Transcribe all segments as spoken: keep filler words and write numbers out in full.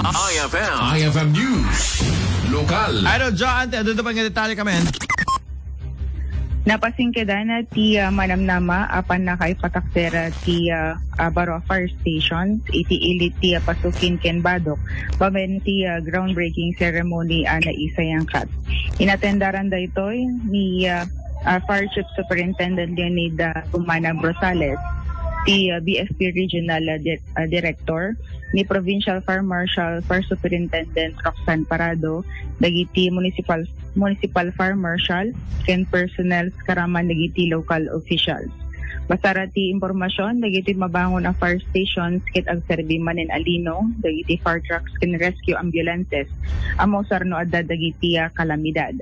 I F M. I F M News. Lokal. Idol John, ante, adu pa nga detalye kami. Napasingkedan ti, ah, manamnama apan nakaipatakder ti, ah, ah, baro a fire station iti ili ti, ah, Pasukin ken Badoc babaen ti, ah, groundbreaking ceremony a naisayangkat. Inatendaran daytoy ni, ah, ah, Fire Chief Superintendent Leonida Gumana Rosales, ti, ah, B F P Regional, ah, Di-, ah, Director, ni Provincial Fire Marshal Fire Superintendent Roxanne Parado, dagiti municipal municipal fire marshal, ken personnel karaman dagiti local officials. Basara ti impormasyon, dagiti mabangon a fire stations ket agserbi manen a linong dagiti fire trucks ken rescue ambulances a mausar no adda dagiti, ah, kalamidad.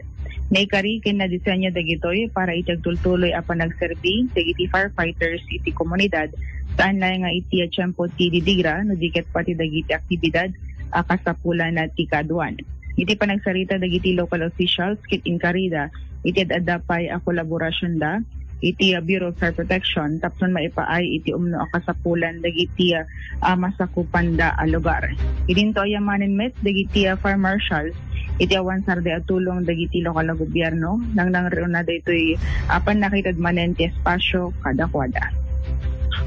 Naikari ken nadisenyo dagitoy para iti agtultuloy a panagserbi dagiti firefighters iti komunidad, saan laeng nga iti tiempo ti didigra no di ket pati dagiti aktibidad a kasapulan ti kaaduan. Iti panagsarita dagiti local officials ket inkarida iti ad-adda pay a kolaborasionda iti, ah, Bureau of Fire Protection tapno maipaay iti umno a kasapulan dagiti, ah, ah, masakupanda a lugar. Idinto ayamanen met dagiti, ah, fire marshals iti awansarda a tulong dagiti lokal a gobyerno, nangnangruna daytoy a pannakaited manen ti espasyo kadakuada.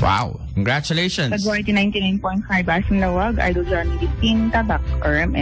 Wow! Congratulations! Sa Guway ti ninety-nine point five Asin Lawag, Idol Johnny Gistin, Tabak, R M N.